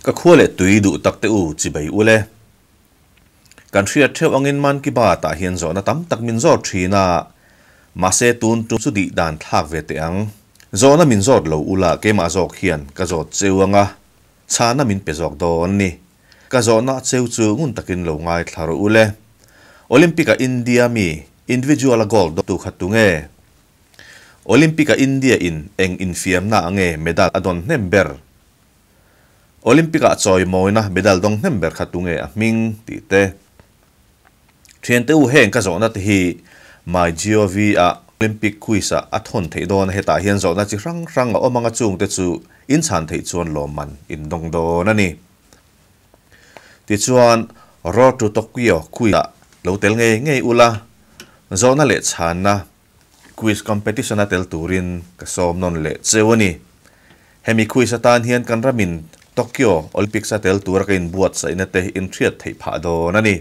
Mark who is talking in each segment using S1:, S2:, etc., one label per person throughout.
S1: Ka khua leh tui duh tak te u chibai ule. Kan hriat theuh angin Mann Ki Baat ah hian zawhna tam tak min zawt thin a, mahse tun tum chu dih dan thlak ve teh ang. Zawhna min zawt lo ula keimah zawk hian ka zawt cheu anga chhana min pe zawk dawn ni. Ka zawhna cheu chu ngun takin lo ngaithla rawh ule. Olympic a India mi individual a gold dawngtu kha tunge? Olympic a India in eng infiamna ah nge medal a dawn hnem ber? Olympic-ah chawimawina medal dawng hnem ber kha tunge a hming tih te. Thiante u heng ka zawhna te hi MyGov ah Olympic quiz ah a thawn theih dawn a, hetah hian zawhna chi hrang hrang a awm anga chung te chu in chhan theih chuan lawmman in dawng dawn a ni. Tichuan Road to Tokyo quiz ah lo tel ngei ngei ula, zawhna leh chhanna Quiz competition a tel turin ka sawm nawn leh cheu a ni. Hemi quiz atan hian kan ramin Tokyo Olympics a tel tura ka inbuatsaihna te inhriat theih phah dawn a ni.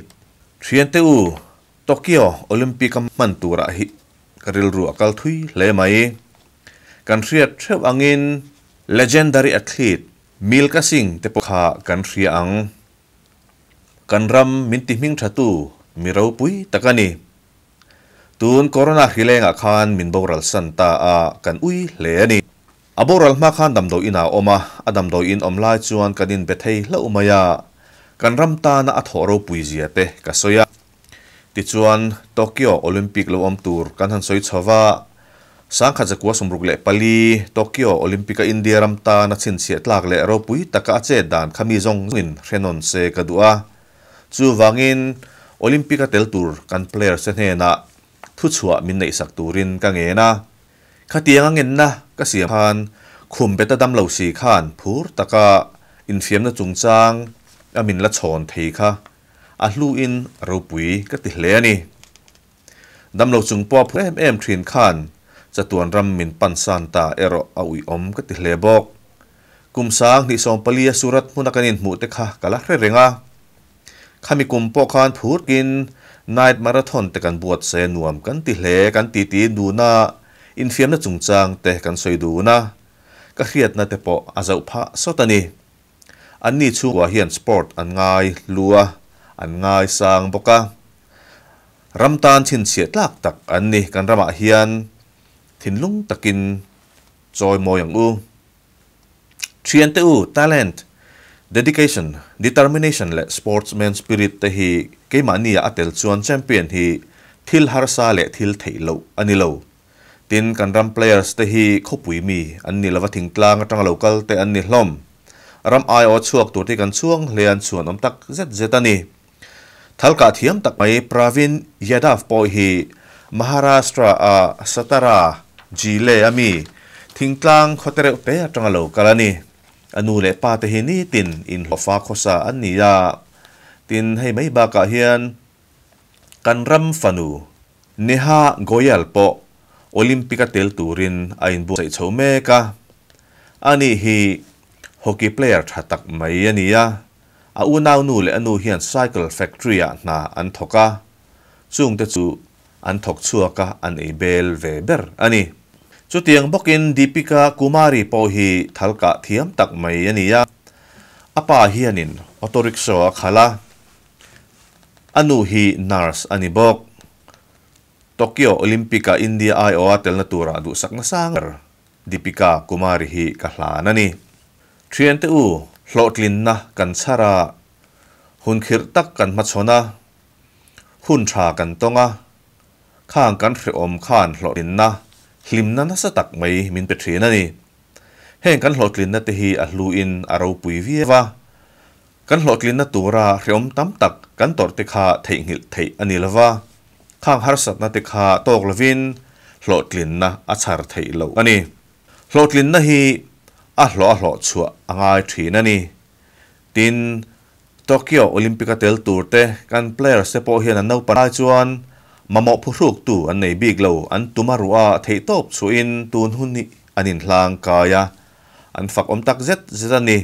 S1: Thiante u, Tokyo Olympic a hman turah hi ka rilru a kal thui hle mai. Kan hriat theuh angin legendary athlete Milkha Singh te pawh kha kan hria ang. Kan ram min ti hming thatu mi ropui tak a ni. Tun Corona hrilengah khan min boral san ta a, kan ui hle a ni. A boral hma khan damdawi inah a awm a, a damdawi in awm lai chuan kan inbe thei hlauh mai a, kan ram tana a thawh ropui zia te ka sawi a. Tichuan, Tokyo Olympic lo awm tur kan han sawi chho va, Sangkhat zakua 64 Tokyo Olympic-a India ram tana chhinchhiah tlak leh ropui taka a chet dan kha mi zawng zawngin hre nawn se ka duh a. Chuvangin, Olympic-a tel tur kan players te hnenah thuchhuah min neihsak turin ka ngen a. Khatianga ngenna ka siam khan khum beta damlo si khan phur taka infiamna chungchang a min la chhawn thei kha a hluin ropui ka ti hle a ni. Damlo chung pawh a phur em em thin khan chatuan ram min pansan ta erawh a uiawm ka ti hle bawk. Kum 2014 a Surat hmuna kan inhmuh te kha ka la hre reng a. Khami kum pawh khan phurkin night marathon te kan buatsaih a nuam kan ti hle, kan titi dun a, infiamna chungchang te kan sawi dun a, ka hriatna te pawh a zauh phah sawt a ni. Anni chhungkua hian sport an ngai hlu a, an ngaisang bawk a. Ram tan chhinchhiah tlak tak an ni, kan ramah hian thinlung takin chawi mawi ang u. Thiante u, talent, dedication, determination leh sportsman spirit te hi keimahnia a tel chuan champion hi thil harsa leh thil theih loh a ni lo. Tin, kan ram players te hi khawpui mi an ni lova thingtlang atanga lo kal te an ni hlawm. Ram aiawh chhuak tur te hi kan chhuang hle an chhuan awm tak zet zet a ni. Thalkah thiam tak mai Pravin Yadav pawh hi Maharashtra a Satara Jile a mi thingtlang khawte reuh te atanga lo kal a ni. A nu leh pa te hi nitin inhlawhfa khawsa an ni a. Tin, hei mai bakah hian kan ram fanu Neha Goyal pawh Olympic a tel turin a inbuatsaih chho mek a. Ani hi hockey player tha tak mai a ni a. A unau nu leh a nu hian cycle factory ah hna an thawk a, chungte chu an thawk chhuak a an ei bel ve ber a ni. Chutiang bawkin Deepika Kumari pawh hi thal kah thiam tak mai a ni a, a pa hianin auto rickshaw a khalh a, a nu hi nurse a ni bawk. Tokyo Olympic ah India aiawha telna turah duhsak nasa ber Deepika Kumari hi ka hlan a ni. Thiante u, hlawhtlinna kan chhar a, hun khirh tak kan hmachhawn a, hun tha kan tawng a, khang kan hrehawm khan hlawhtlinna, hlimna nasa tak mai min pe thin a ni. Heng kan hlawhtlinna te hi a hluin a ropui viau a, kan hlawhtlinna tura hrehawm tam tak kan tawrh te kha theihnghilh theih a ni lova, khang harsatna te kha tawk lovin hlawhtlinna a chhar theih loh a ni. Hlawhtlinna hi a hlawh a hlawh chhuah a ngai thin a ni. Tin, Tokyo Olympic a tel tur te kan players te pawh hian an naupan lai chuan mamawh phuhruktu an nei bik lo, an tum a ruah a theihtawp chhuahin tun hun hi an inhlang kai a, an fak awm tak zet zet a ni.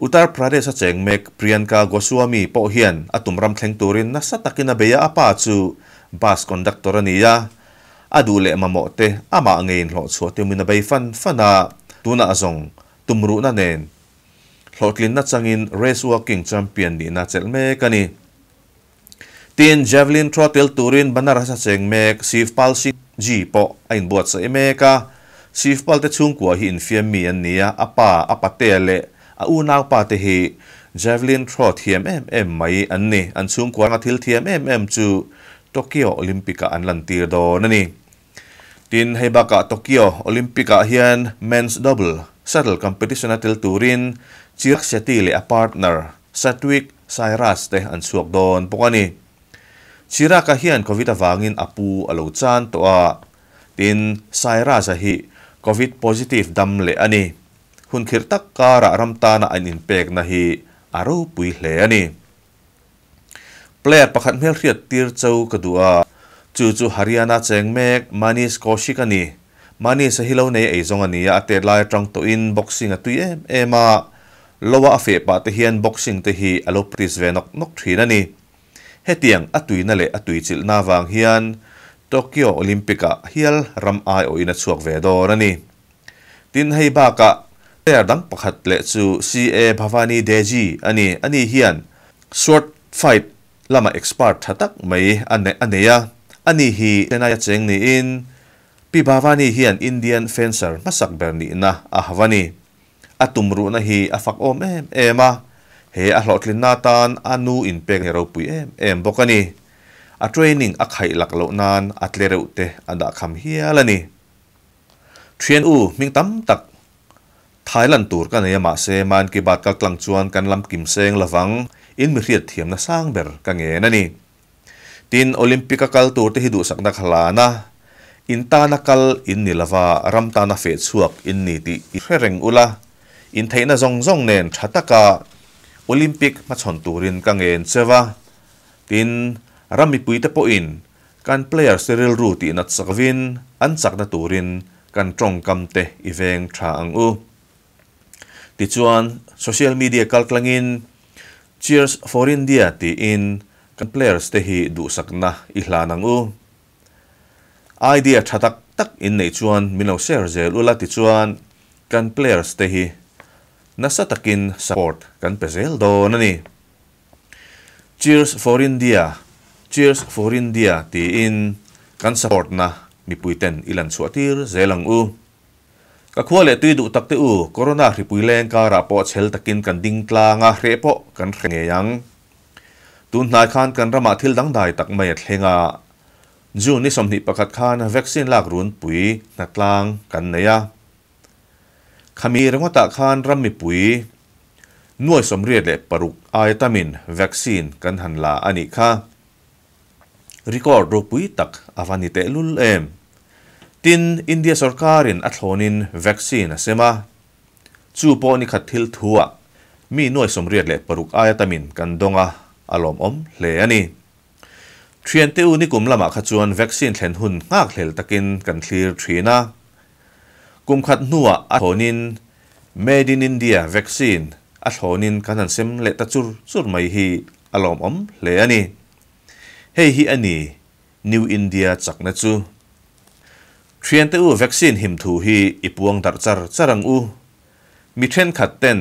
S1: Uttar Pradesh a cheng mek Priyanka Goswami pawh hian a tum ram thleng turin nasa takin a bei a, a pa chu bus conductor a ni a, A duh leh mamawh te amah ngeiin hlawhchhuah tiumin a bei fan fan a, tunah zawng tumruhna nen hlawhtlinna changin race walking champion nihna chelh mek a ni. Tin, javelin throw tel turin Banaras a cheng mek Shivpal Singh Ji pawh a inbuatsaih mek a. Shivpal te chhungkua hi infiam mi an ni a, a pa, a patea leh a unaupa te hi javelin throw thiam em em mai an ni. An chhungkua anga thil thiam em em chu Tokyo Olympic-ah an lantir dawn a ni. Tin, hei bakah Tokyo Olympic-ah hian Men's Double Shuttle Competition-a tel turin Chirag Shetty leh a partner Satwik Sairaj te an chhuak dawn bawk a ni. Chirag-a hian Covid avangin a pu a lo chan tawh a, tin, Sairaj-a hi Covid positive dam leh a ni. Hun khirh tak karah ram tana an inpekna hi a ropui hle a ni. Player pakhat hmelhriat tir cho ka duh a, chu chu Haryana cheng mek Manish Kaushik a ni. Manish a hi lo nei ei zawng a ni a, a tet lai atang tawhin boxing a tui em em a, loa a feh pah te hian boxing te hi a lo practice ve nawk nawk thin a ni. Hetiang a tuina leh a tuichilhna avang hian Tokyo Olympic-ah hial ram aiawhin a chhuak ve dawn a ni. Tin, hei bakah player dang pakhat leh chu CA Bhavani Deji a ni. Ani hian sword fight lama expert tha tak mai a a nei a. Ani hi Chennai a cheng niin Pi Bhavani hian Indian fencer hmasak ber nihna a hau a ni. A tumruhna hi a fak awm em em a, he a hlawhtlinna atan a nu inpek ni ropui em em bawk a ni. A training a khaih lak loh nan a tlereuh te a dahkham hial a ni. Thian u, hming tam tak Thailand tur ka nei a mahse Man Ki Baat kal tlang chuan kan lam kim seng lovang in mi hriat thiamna sang ber ka ngen a ni. Tin, Olympic a kal tur te hi duhsakna ka hlan a, in tana kal in ni lova ram tana feh chhuak in ni tih i hre reng ula, in theihna zawng zawng nen tha taka Olympic hmachhawn turin ka ngen cheu a. Tin, ram mipuite pawhin Kan players te rilru tih nat sak vin an chakna turin kan tawngkam te i veng tha ang u. Tichuan, social media kaltlangin Cheers for India tiin kan players te hi duhsakna i hlan ang u. Idea tha tak tak in neih chuan min lo share zel ula tichuan kan players te hi nasa takin support kan pe zel dawn a ni. Cheers for India, Cheers for India tiin kan support na mipui ten i lan chhuah tir zel ang u. Ka khua leh tui duh tak te u, Corona hripui leng karah pawh chhel takin kan ding tlang a, hreh pawh kan hre ngei ang. Tun hnai khan kan ramah thil dangdai tak mai a thleng a, June ni 21 khan vaccine lak runpui hnatlang kan nei a. Khami ringawtah khan ram mipui 86 aia tamin vaccine kan han la a nih kha. Record ropui tak a va ni tehlul em? Tin, India sorkarin a thlawnin vaccine a sem a. Chu pawh ni khat thil thuah mi 86 aia tamin kan dawng a, a lawmawm hle a ni. Thiante u nikum lamah kha chuan vaccine thlen hun nghakhlel takin kan thlir thin a. Kum khat hnuah a thlawnin Made in India vaccine a thlawnin kan han sem leh ta chur chur mai hi a lawmawm hle a ni. Hei hi a ni New India chakna chu. Thiante u vaccine him thu hi i puang darh char char ang u. Mi thenkhat ten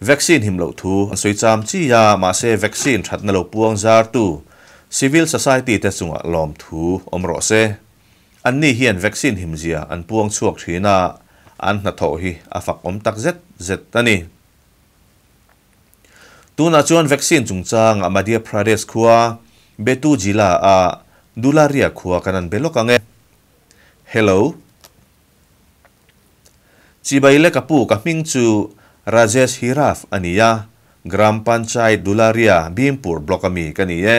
S1: Vaccine him loh thu an sawi cham chi a, mahse vaccine thatna lo puang zartu civil society te chungah lawm thu awm rawh se. Anni hian vaccine him zia an puang chhuak thin a, an hnathawh hi a fak awm tak zet zet a ni. Tunah chuan vaccine chungchangah Madhya Pradesh khua Betu Jila a Dularia khua kan an be lawk ang e. Hello. Chibai le ka pu ka hming chu Rajesh Hiraf a ni a, Gram Panchayat Dularia Bhimpur block a mi ka ni e.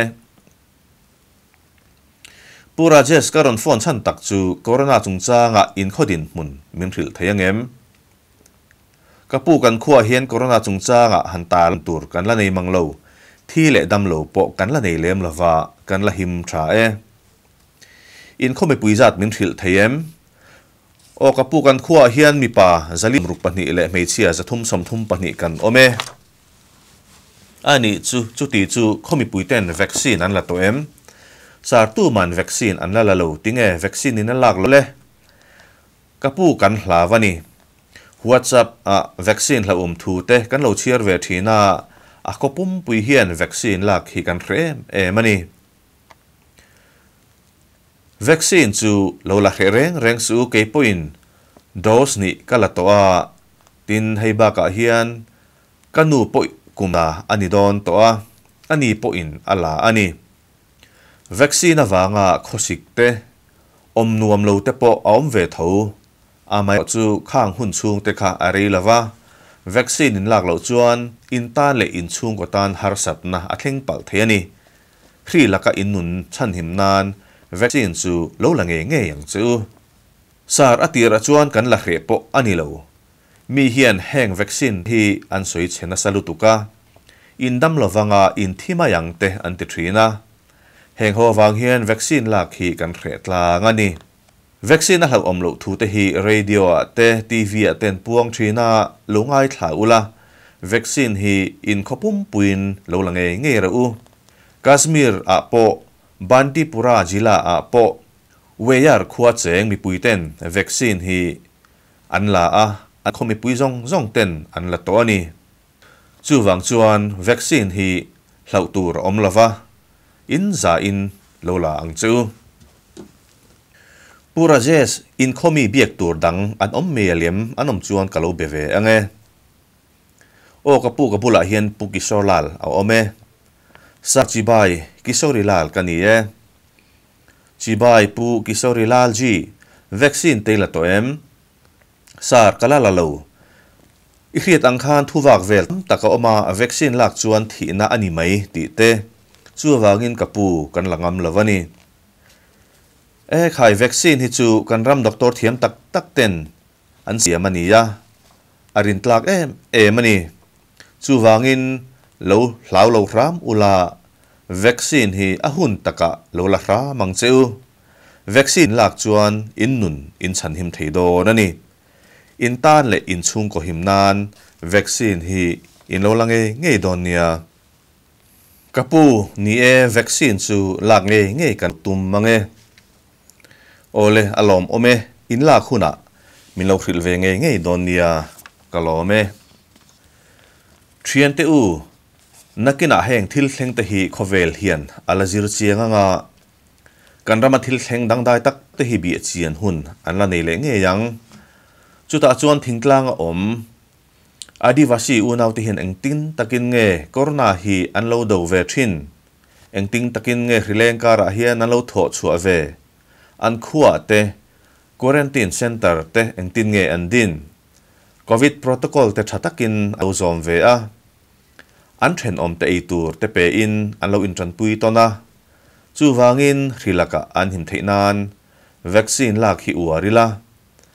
S1: Pu Rajesh ka rawn phone chhan tak chu Corona chungchanga inkhaw dinhmun min hrilh thei angem? Ka pu kan khuaah hian Corona chungchanga han tar tur kan la nei mang lo, thi leh dam lo pawh kan la nei lem lova kan la him tha e. Inkhaw mipui zat min hrilh thei em? Aw ka pu kan khuaah hian mipa 402 leh hmeichhia 332 kan awm e. A nih chu, chuti chu khaw mipuiten vaccine an la tawh em? Sir tuman vaccine an la la lo, tinge vaccine in a lak lo le? Ka pu kan hlau a ni. WhatsApp ah vaccine hlauhawm thu te kan lo chhiar ve thin a, a khaw pumpui hian vaccine lak hi kan hre em em a ni. Vaccine chu lo la hreh reng reng suh u kei pawhin dose nih ka la tawh a, tin hei bakah hian ka nu pawh kum la a ni dawn tawh a, a ni pawhin a la a ni. Vaccine avanga khawsik te, awm nuam lo te pawh a awm ve tho. Amaherawh chu khang hun chhung te kha a rei lova, vaccine in lak loh chuan in tan leh in chhungkaw tan harsatna a thleng palh thei a ni. Hri laka in nun chhanhim nan vaccine chu lo la ngei ngei ang che u. Sar a tirah chuan kan la hreh pawh a ni lo. Mi hian heng vaccine hi an sawi chhe nasa lutuk a, in dam lovanga in thi mai ang te an ti thin a. Heng ho avang hian vaccine lak hi kan hreh tlang a ni. Vaccine a hlauhawm loh thu te hi radio ah te TV ah te an puang thin a, lo ngaithla ula, vaccine hi in khaw pumpuiin lo la ngei ngei reuh u. Kashmir ah pawh, Bandipura jila ah pawh Weyar khua cheng mipui ten vaccine hi an la a, an khaw mipui zawng zawng ten an la tawh a ni. Chuvang chuan vaccine hi hlauh tur a awm lova, in za in lo la ang che u. Pu Rajesh, in khaw mi biak tur dang an awm mai alem an awm chuan ka lo be ve ang e. Aw ka pu ka bulah hian Pu Kishore Lal a awm e. Sir Chibai, Kishori Lal ka ni e. Chibai Pu Kishori Lal ji, vaccine te i la tawh em? Sir, ka la la lo. I hriat ang khan thu vak vel tam tak a awm a, vaccine lak chuan thihna a ni mai tih te. Chuvangin ka pu kan la ngam lo a ni. E khai, vaccine hi chu kan ram doctor thiam tak tak ten an siam a ni a, a rintlak em em a ni. Chuvangin lo hlau lo hram ula, vaccine hi a hun takah lo la hram ang che u. Vaccine lak chuan in nun in chhanhim thei dawn a ni. In tan leh in chhungkaw him nan vaccine hi in lo la ngei ngei dawn nia. Ka pu, ni e, vaccine chu lak ngei ngei kan tum mang e. Awle, a lawm awm e, in lak hunah min lo hrilh ve ngei ngei dawn nia, ka lawm e. Thiante u, nakinah heng thil thleng te hi khawvel hian a la zir chiang anga, kan rama thil thleng dangdai tak te hi biah chian hun an la nei leh ngei ang. Chutah chuan thingtlang a awm. Adivasi unaute hian engtin takin nge Corona hi an lo do ve thin? Engtin takin nge hrileng karah hian an lo thawh chhuah ve? An khuaah te, Quarantine Centre te engtin nge an din? Covid protocol te tha takin a lo zawm ve a. An thenawm te ei tur te pein an lo intanpui tawn a. Chuvangin hri lakah an him theih nan vaccine lak hi uar ila.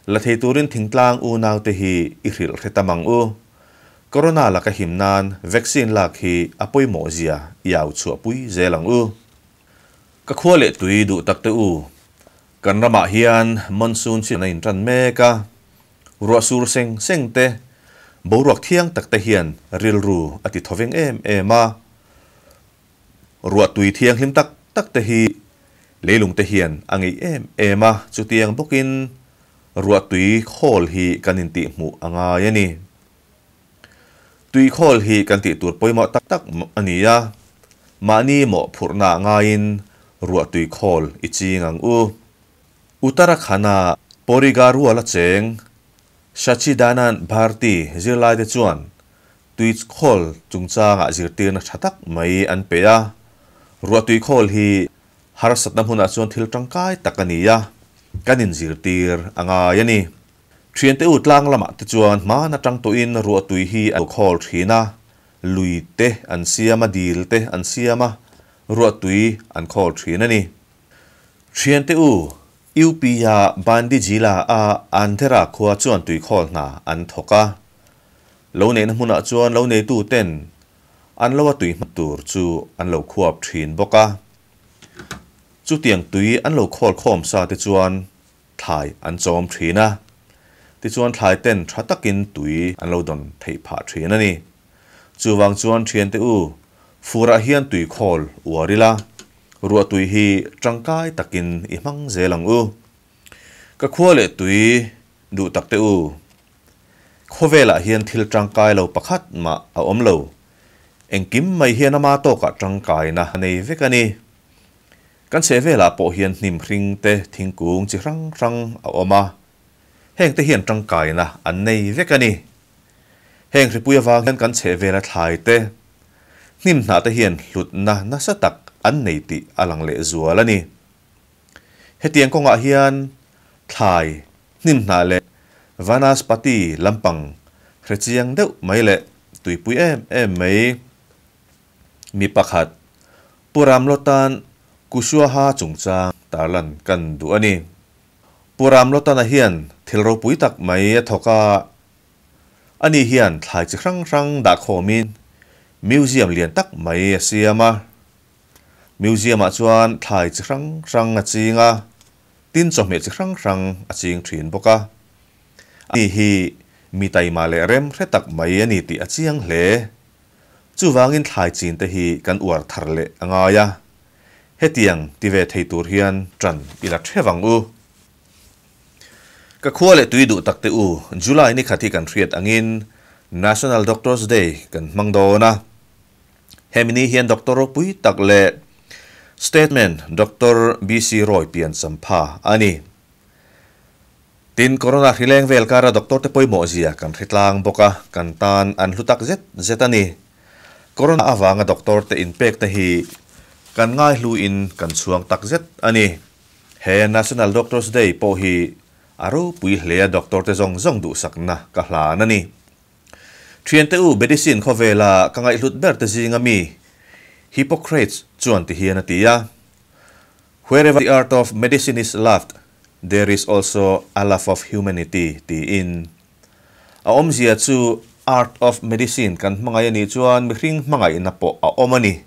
S1: La thei turin thingtlang unaute hi i hrilh hre tam ang u. Corona laka him nan vaccine lak hi a pawimawh zia i au chhuahpui zel ang u. Ka khua leh tui duh tak te u, kan ramah hian monsoon season a intan mek a, ruah sur seng seng te, boruak thiang tak te hian rilru a ti thaw veng em em a. Ruah tui thianghlim tak tak te hi leilung te hian a ngeih em em a, chutiang bawkin ruah tui khawl hi kan intih hmuh a ngai a ni. Tui khawl hi kan tih tur pawimawh tak tak a ni a, mahni mawhphurhna ngaiin ruah tui khawl i ching ang u. Uttarakhand-a Porigaruala cheng Sachidanand Bharti zirlaite chuan Tui khawl chungchangah zirtirna tha tak mai an pe a, ruah tui khawl hi harsatna hmunah chuan thil tangkai tak a ni a, kan inzirtir a ngai a ni. Thiante u tlang lamah te chuan hman atang tawhin ruah tui hi a lo khawl thin a, lui te an siam a, dil te an siam a, ruah tui an khawl thin a ni. Thiante u, UP-a Bandi Jila-a Andhera khua chuan tui khawl hna an thawk a, Lo neihna hmunah chuan lo neitu ten an lo a tui hman tur chu an lo khuap thin bawk a. Chutiang tui an lo khawl khawm sa te chuan thlai an chawm thin a. Tichuan thlai ten tha takin tui an lo dawn theih phah thin a ni. Chuvang chuan thiante u, furah hian tui khawl uar ila, ruah tui hi tangkai takin i hmang zel ang u. Ka khua leh tui duh tak te u. Khawvelah hian thil tangkai lo pakhat mah a awm lo. Engkim mai hian ama tawkah tangkaina a nei vek a ni. Kan chhehvelah pawh hian hnim hring te, thingkung chi hrang hrang a awm a. Hengte hian tangkaina an nei vek a ni. Heng hripui avang hian kan chhehvela thlai te, hnim hnah te hian hlutna nasa tak an nei tih a lang lehzual a ni. Hetiang kawngah hian thlai, hnim hnah leh vanaspati lampang hre chiang deuh mai leh tuipui em em mai mi pakhat Pu Ramlotan Kushwaha chungchang tarlan kan duh a ni. Pu Ramlotana hian thil ropui tak mai a thawk a, ani hian thlai chi hrang hrang dahkhawmin museum lian tak mai a siam a. Museum-ah chuan thlai chi hrang hrang a ching a, tin chawhmeh chi hrang hrang a ching thin bawk a. Ani hi mi taima leh rem hre tak mai a ni tih a chiang hle. Chuvangin thlai chin te hi kan uar thar leh a ngai a, hetiang ti ve thei tur hian ṭan i la ṭhe vang u. Ka khua leh tui duh tak te u, July ni khat hi kan hriat angin National Doctors Day kan hmang dawn a. Hemi ni hian Doctor ropui tak leh Statement Doctor BC Roy pian champha a ni. Tin, Corona hrileng vel kara Doctor te pawimawh zia kan hre tlang bawk a, kan tan an hlu tak zet zet a ni. Corona avanga Doctor te inpek te hi kan ngaihlu in kan chhuang tak zet a ni. He National Doctors Day pawh hi a ropui hle a Doctor te zawng zawng duhsakna ka hlan a ni. Thiante u, medicine khawvela ka ngaihhlut ber te zinga mi Hippocrates chuan ti hian a ti a, Wherever the art of medicine is loved, there is also a love of humanity tiin. A awmzia chu art of medicine kan hmangaih a nih chuan mihring hmangaihna pawh a awm a ni.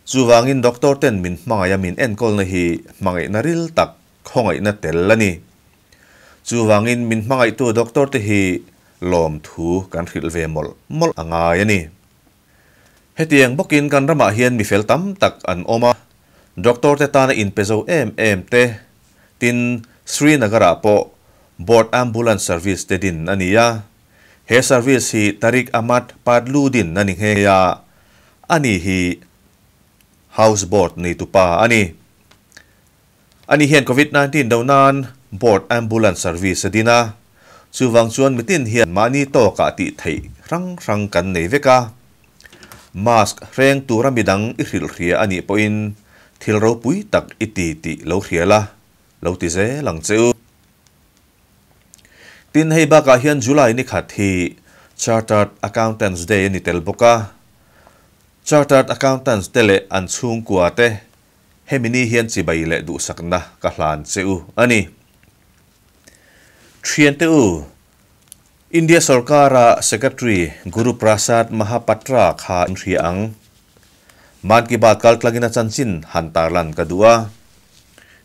S1: Chuvangin doctor ten min hmangaih a min enkawlna hi hmangaihna ril tak khawngaihna tel a ni. Chuvangin min hmangaihtu doctor te hi lawmthu kan hrilh ve mawlh mawlh a ngai a ni. Hetiang bawkin kan ramah hian mi fel tam tak an awm a, doctor te tana inpe zo em em te, tin Srinagar-ah pawh Board Ambulance Service te din a ni a. He service hi Tariq Ahmad Patlu din a ni nghe a, ani hi House Board neitupa a ni. Ani hian Covid 19 do nan Board Ambulance Service a din a, chuvang chuan mitin hian mahni tawkah tih theih hrang hrang kan nei vek a. Mask hreng tura midang i hrilh hria a nih pawhin thil ropui tak i ti tih lo hria la, lo ti zel ang che u. Tin, hei bakah hian July ni khat hi Chartered Accountants Day a ni tel bawk a, Chartered Accountants te leh an chhungkua te Hemi ni hian chibai leh duhsakna ka hlan che u a ni. Thiante u, India sorkara Secretary Guru Prasad Mahapatra kha in hria ang. Mann Ki Baat kal tlangin a chanchin han tarlan ka duh a.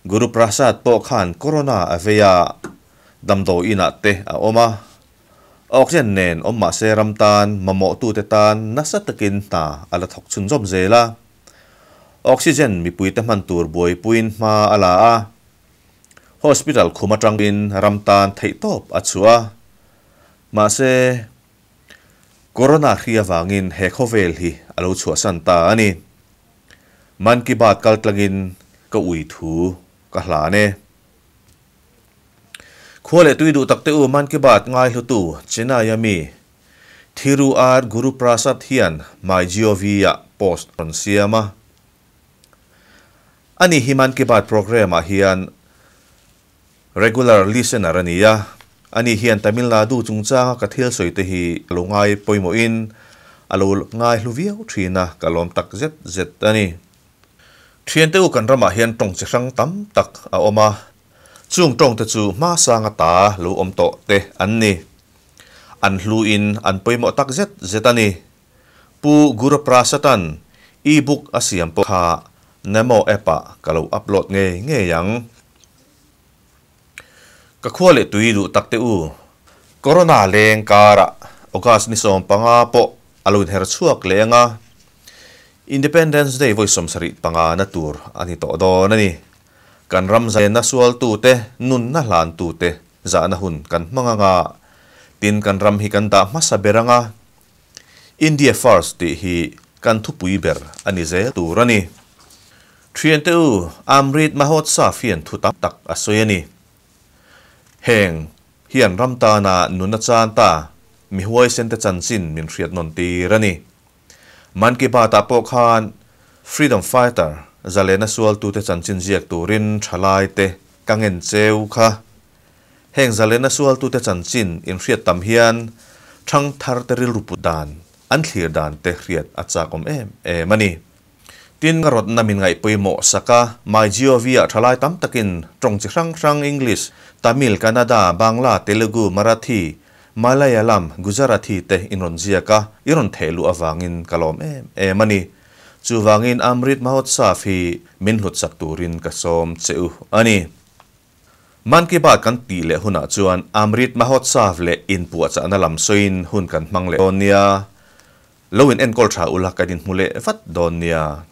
S1: Guru Prasad pawh khan Corona a vei a, damdawi inah te a awm a. Oxygen nen awm mahse ram tan, mamawhtute tan nasa takin hna a la thawk chhunzawm zel a. Oxygen mipuite hman tur buaipuiin hma a la a, hospital khum atangin ram tan theihtawp a chhuah a. Mahse, Corona hri avangin he khawvel hi a lo chhuahsan ta a ni. Mann Ki Baat kal tlangin ka ui thu ka hlan e. Khua leh tui duh takte u Mann Ki Baat ngaihlutu Chennai-a mi Thiru R. Guru Prasad hian MyGov-ah post rawn siam a. Ani hi Mann Ki Baat programme-ah hian regular listener a ni a. Ani hian Tamil Nadu chungchanga ka thil sawi te hi a lo ngai pawimawhin a lo ngai hlu viau thin a, ka lawm tak zet zet a ni. Thiante u kan ramah hian tawng chi hrang tam tak a awm a, chung tawngte chu hmasanga ta lo awm tawh te an ni. An hluin an pawimawh tak zet zet a ni. Pu Guruprasad-a'n e-book a siam pawh kha Namo app-ah ka lo upload ngei ngei ang. Ka khua leh tui duh tak teh u. Corona leng karah August ni 15 pawh a lo inher chhuak leh ang a, Independence Day vawi 75 na tur a ni tawh dawn a ni. Kan ram zaina sualtute, nunna hlantute zahna hun kan hmang ang a, Tin kan ram hi kan dah hmasa ber anga India first tih hi kan thupui ber a ni zel tur a ni. Thiante u, Amrit Mahotsav hian thu tam tak a sawi a ni. Heng hian ram tana nuna chan ta mi huaisen te chanchin min hriat nawn tir a ni. Mann Ki Baat ah pawh khan Freedom Fighter zalena sualtute chanchin ziak turin thalai te ka ngen cheu kha. Heng zalena sualtute chanchin inhriat tam hian thangthar te rilru put dan, an thlir dan te hriat a chak awm em em a ni. Tin, ka rawtna min ngaihpawimawh sak a, MyGov ah thalai tam takin tawng chi hrang hrang English, Tamil, Kannada, Bangla, Telugu, Marathi, Malayalam, Gujarati te in rawn ziak a, i rawn theh luh avangin ka lawm em em a ni. Chuvangin Amrit Mahotsav hi min hlutsak turin ka sawm che u a ni. Mann Ki Baat kan tih leh hunah chuan Amrit Mahotsav leh inpuahchahna lam sawiin hun kan hmang leh dawn nia. Lo in enkawl tha ula kan inhmu leh vat dawn nia.